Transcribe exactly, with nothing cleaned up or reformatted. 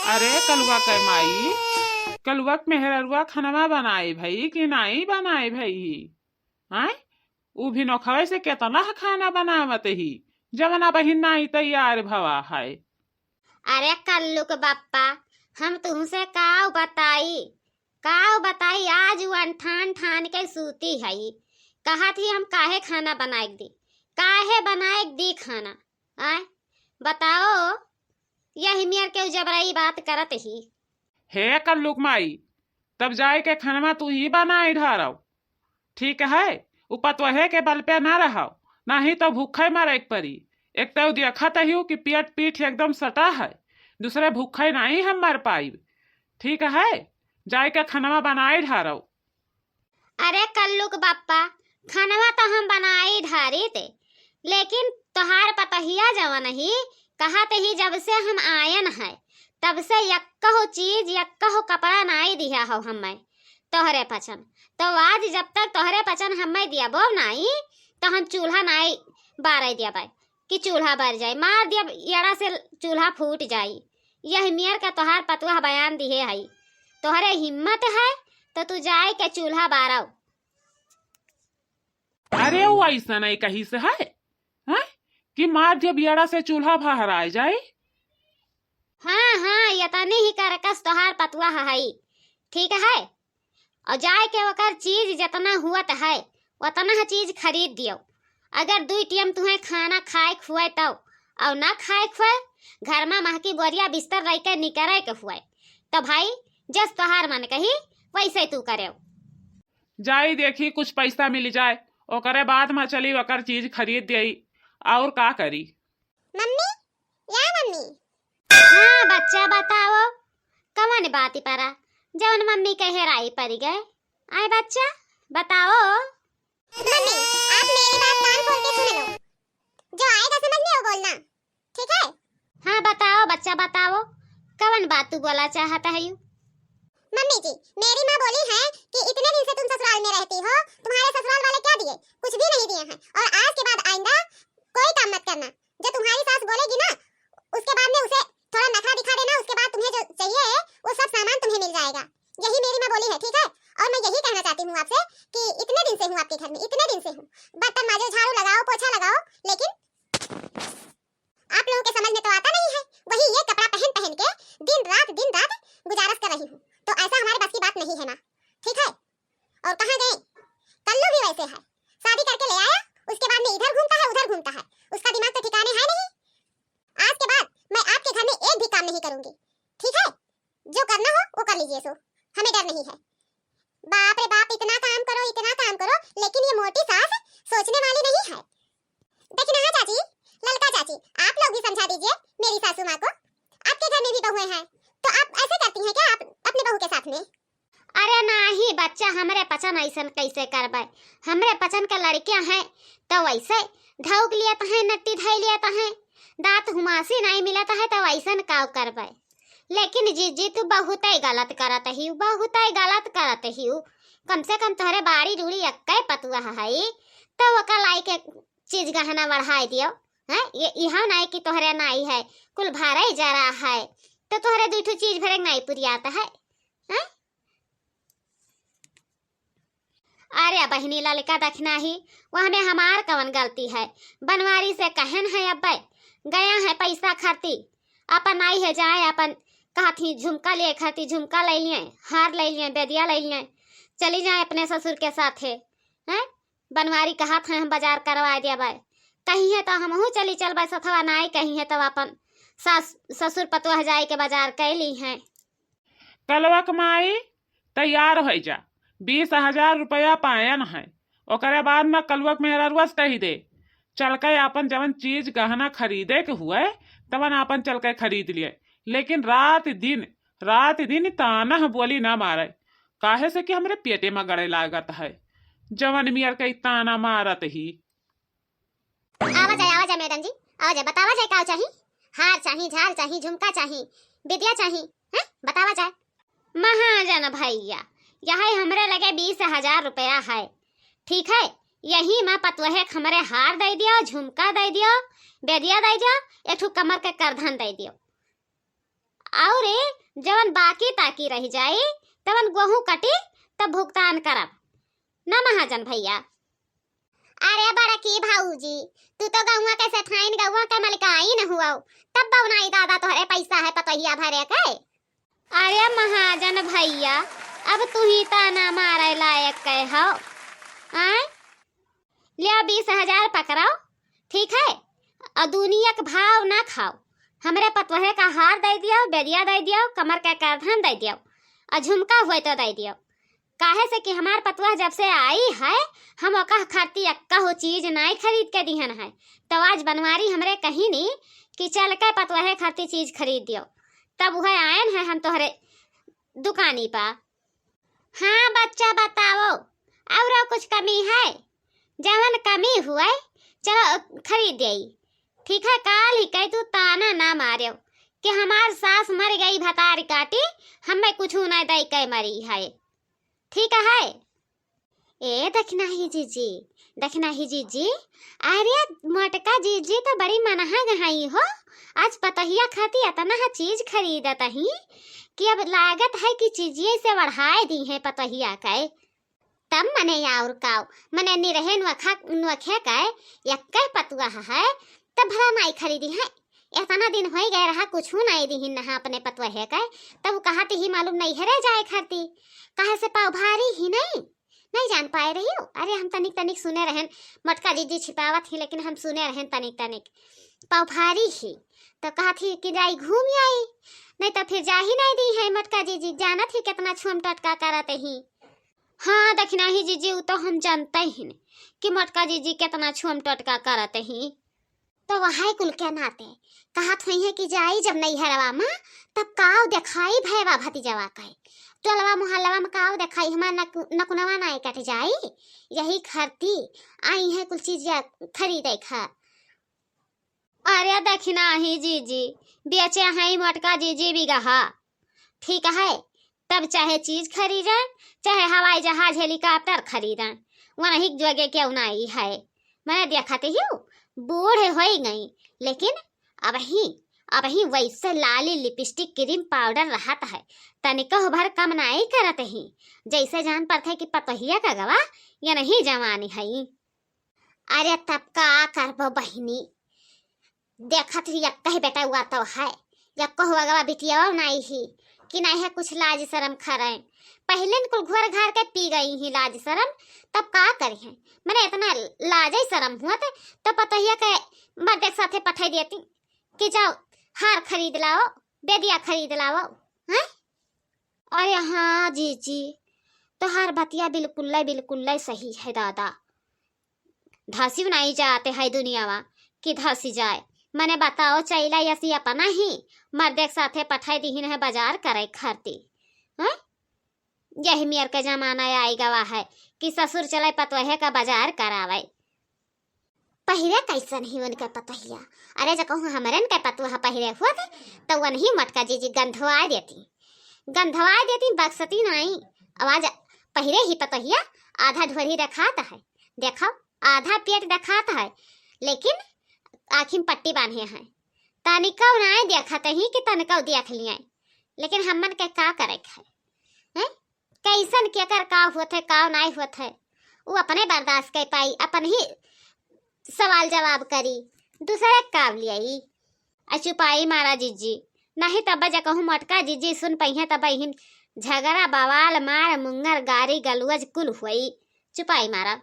अरे कलुआ के माई, कलुआ के मेहररुआ खनवा बनाए भई कि नाई बनाए भई ही? आय, उ भी नोखवे से केतना खाना बनावत ही, जवना बहिन नाई तैयार भवा है। अरे कल्लू के बप्पा, हम तुमसे काव बताई, काव बताई, आज उ अनठान ठान के सूती हई। कहत ही हम काहे खाना बनाए के दी, काहे बनाए के दी खाना? आय, बताओ, यही मेर के उ जबरई बात करत ही। हे कल्लू के माई, तब जाए के खनवा तू ही बनाई ढारव। ठीक है, उ पतोहे के बल पे ना रहव, नाही तो भूखे मरे के परी। एक तो देखत हिउ कि पेट पीठ एकदम सटा है, दूसरे भूखे नाही हम मर पाइब। ठीक है, जाए के खनवा बनाई ढारव। अरे कल्लू के बप्पा, खनवा तो हम बनाई ढारी ते, लेकिन तोहार पतोहिया जवन ही, कहत ही जब से हम आयन है, तब से यक्कहो चीज, यक्कहो कपड़ा नाई दिया हो हमें तोहरे पचन। तो आज जब तक तोहरे पचन हमें दियाबो नाई, तो हम चूल्हा नाई बारे दियाबे कि चूल्हा बर जाए, मार दिया एड़ा से चूल्हा फूट जाई। यही मेर का तोहार पतुआ बयान दिहे हई, तोहरे हिम्मत है तो तू जाए के चूल्हा बारव। अरे उ ऐसा नहीं कही से है, हैं? कि मार दिया एड़ा से चूल्हा फहराए जाए। हाँ हाँ, यतनी ही करकस तोहार पतुआ हई, ठीक है। और जाए के ओकर चीज जितना हुअत है, उतना ह चीज खरीद दियो। अगर दुई टेम तुहें खाना खाए खुए तब, और ना खाए खुए, घर में महकी बोरिया बिस्तर रह के निकरे के हुए, तो भाई, जस तोहार मन कही, वैसे तू करेव। जाई देखी, कुछ पैसा मिल जाए, ओकरे बाद में चली ओकर चीज खरीद देई, और का करी। मम्मी, या मम्मी। हाँ बच्चा, बताओ, कवन बात परा, जौन मम्मी के हेराई पड़ गए? आए बच्चा, बताओ। मम्मी, आप मेरी बात कान खोल के सुन लो। जो आएगा समझ में, वो बोलना, ठीक है? हाँ, बताओ बच्चा, बताओ, कवन बात तू बोला चाहत है यू? मम्मी जी, मेरी माँ बोली है कि इतने दिन से तुम ससुराल में रहती हो, तुम्हारे ससुराल वाले क्या दिए? कुछ भी नहीं दिए हैं। और आज के बाद आइंदा कोई काम मत करना। जो तुम्हारी सास बोलेगी ना, उसके बाद में उसे थोड़ा नखरा दिखा देना, उसके बाद तुम्हें जो चाहिए, वो सब सामान तुम्हें मिल जाएगा। यही मेरी माँ बोली है, ठीक है? और मैं यही कहना चाहती हूँ आपसे कि इतने दिन से हूँ आपके घर में, इतने दिन से हूँ, बर्तन माजो, झाड़ू लगाओ, पोछा लगाओ, लेकिन आप लोगों के समझ में तो आता नहीं है, वही ये कपड़ा पहन पहन के दिन रात, दिन रात गुजारस कर रही हूँ। तो ऐसा हमारे बस की बात नहीं है माँ, ठीक है? और कहाँ गए? कल्लू भी वैसे है, शादी करके ले आया, उसके बाद में इधर घूमता है, उधर घूमता है, उसका दिमाग तो ठिकाने है नहीं। आज के बाद मैं आपके घर में एक भी काम नहीं करूंगी, ठीक है? जो करना हो वो कर लीजिए सो, हमें डर नहीं है। बाप रे बाप, इतना काम करो, इतना काम करो, लेकिन ये मोटी सास सोचने वाली नहीं है। देखना है चाची, ललका चाची, आप लोग भी समझा दीजिए मेरी सासू माँ को। आपके घर में भी बहुएं हैं, तो आप ऐसे करती हैं क्या आप अपने बहू के साथ में? अरे नाही बच्चा, हमरे पचन ऐसन कैसे करबे? हमरे पचन के लड़कियां हैं तो वैसे धौक लियत हैं, नट्टी धै लियत हैं, दांत हुमासी नहीं मिलत है तो वैसन काव करबे? लेकिन जीजी, तू बहुते गलत करत हिउ, बहुते गलत करत हिउ। कम से कम तोहरे बाड़ी रूड़ी एक्के पतुआ हई, तो ओका लाई के चीज गहना बढ़ाए दियो। हैं? ये इहो नाई कि तोहरे नाई है, कुल भरे जरा है, तो तोहरे दुई ठो चीज भरे नाई पुरियात है। हैं? अरे बहिनी, ललका दखिना ही, वह में हमार कवन गलती है? बनवारी से कहन है अब्बे, गया है पैसा खरती, अपन आई है जाए, अपन कहत ही झुमका लिए खरती, झुमका ले लिए, हार ले लिए, बेदिया ले लिए, चली जाए अपने ससुर के साथे। हैं? बनवारी कहत है हम बाजार करवा देबे, कही है तो हमहू चली चलबे सथवा, नाई कही है तब अपन सास ससुर पतोह जाए के बाजार कैली हैं। कलवा के माई, तैयार होइ जा, बीस हजार रुपया पायन है। ओकरे बाद में कलवा के मेहररुआ से कही दे, चल के आपन जवन चीज गहना खरीदे के हुए, तवन आपन चल के खरीद लिए, लेकिन रात दिन, रात दिन ताना बोली ना मारे, काहे से कि हमरे पेटे में गड़े लागत है, जवन मेर के ताना मारत ही। आवा जाए, आवा जाए मैडम जी, आवा जाए, बतावा जाए का चाही? हार चाही, झाल चाही, झुमका चाही, बिदिया चाही, हैं? बतावा जाए। महाजन भैया, यही हमरे लगे बीस हजार रुपया है, ठीक है? यही में पतोहे के हमरे हार दे दियो, झुमका दे दियो, बेदिया दे दियो, एक ठो कमर के करधन दे दियो। और जवन बाकी ताकी रहि जाई, तवन गोहूँ कटी, तब भुगतान करब। ना महाजन भइया। अरे बड़की भउजी, तू तो गउँवा के सेठाइन, गउँवा के मलिकाइन हुअउ, तब बउनाई दादा तोहरे पइसा है पतोहिया भरे के। अरे महाजन भइया, अब तुही ताना मारे लायक के हउ। आय? ल्या बीस हजार पकड़उ, ठीक है? अउर दुनिया के भाव ना खाउ। हमरे पतोहे का हार दइ दियउ, बेदिया दइ दियउ, कमर के करधन दइ दियउ, अउर झुमका हुए तो दइ दियउ। काहे से कि हमार पतोह जब से आई है, हम ओका खातिर एक्कहु चीज नाई खरीद के दिहन है। तो आज बनवारी हमरे कहिन कि चल के पतोहे खातिर चीज खरीद दियउ। तब उहे आएन है हम तोहरे दुकानी पा। हाँ बच्चा, बताओ, अउर कुछ कमी है? जवन कमी हुए, चलो खरीद देई। ठीक है, काल्हि कइ तू ताना ना मारेउ कि हमार सास मरि गई भतार काटी, हम्मे कुछू नाहीं दइ के मरी है। ठीक है? ए दखिनाही जीजी, दखिनाही जीजी, अरे मोटका जीजी तो बड़ी मनहग हई हो, आज पतोहिया खातिर एतना चीज खरीदत ही कि अब लागत है कि चीजिये से बढ़ाए दिहे पतोहिया के। तब मने अउर काउ, मने निरहे नोखा, नोखे के एक्के पतोह है, तब भला नाई खरीदी है। एतना दिन होइ गए रहा, कुछू नाई दिहिन नहा अपने पतोहे के, तब उ कहत ही मालूम नइहरे जाए खातिर, काहे से पाव भारी ही नाई, नाई जान पाए रहिउ। अरे हम तनिक तनिक सुने रहेन, मोटका जीजी छिपावत ही, लेकिन हम सुने रहेन तनिक तनिक, पाव भारी ही, तो कहत ही कि जाई घूम आई, नाहीं तो फिर जाही नाई दिहे मोटका जीजी, जानत ही केतना छोम टोटका करत ही। हाँ, दखिनाही जीजी, उ तो हम जानते ही न कि मोटका जीजी केतना छोम टोटका करत ही। तो वही कुल के नाते कहत हुई है कि जाई जब नैहरवा मा, तब काव देखाई भैवा भतीजवा के। टोलवा मोहल्लवा मा काव देखाई, हमार नकु-, नकुनवा नाई कट जाई। यही खरती आई है कुल चीज या खरीदे खा। अरे दखिनाही जीजी, बेचे हैं मोटका जीजी बिगहा। ठीक है, तब चाहे चीज खरीदन, चाहे हवाई जहाज, हेलीकॉप्टर खरीदन, वनही जोगे केउ नाई है। मने देखत ही बूढ़ होइ गई, लेकिन अबही, अबही वैसे लाली लिपस्टिक, क्रीम पाउडर रहत है, तनिको भर कम नाई करत ही। जैसे जान पड़त है कि पतोहिया का गवा, ये नहीं जवानी है। अरे तब का करबो बहिनी, देखत ही एक्कही बेटउआ तो है, एक्कहु अगवा बिटियवा नाई ही कि नाई है कुछ लाज शरम खरैन। पहिलेन कुल घोर घार के पी गई ही लाज शरम, तब का करिहैं? मने एतना लाज शरम हुअत तो पतोहिया के मर्दे के साथे पठाई देती कि जाओ हार खरीद लाओ, बेदिया खरीद लाओ, हैं? अरे हाँ जीजी, तोहार बतिया बिल्कुलै, बिल्कुलै सही है दादा। धसिउ नाई जात है दुनियावा कि धसि जाए। मने बताओ, चैला यसी अपना ही मर्दे के साथे पठाई दिहिन है बाजार करे खातिर, हैं? यही मेर के जमाना आई गवा है कि ससुर चले पतोहे का बाजार करावे। पहिरे कैसन ही उनके पतोहिया। अरे, जो कहूँ हमरन के पतोह पहिरे हुअत, तो वनही मोटका जीजी गंधवा देती, गंधवा देती, बक्सती नाई। आवाज पहिरे ही पतोहिया, आधा ढोरी देखात है, देखो, आधा पेट देखात है, लेकिन आँखी में पट्टी बांधे हैं। तनिको नाई देखत ही कि तनिको देख लिया, लेकिन हमन के का करे के है, हैं? कैसन केकर का होत है, का नाई होत है, उ अपने बर्दाश्त कर पाई, अपन ही सवाल जवाब करी, दूसरे के का लियाई। आ चुपाई मारा जीजी, नहीं तब जे कहूँ मोटका जीजी सुन पइहे तब इहिन झगड़ा, बवाल, मार, मुंगर, गारी, गलौज कुल हुई। चुपाई मारा।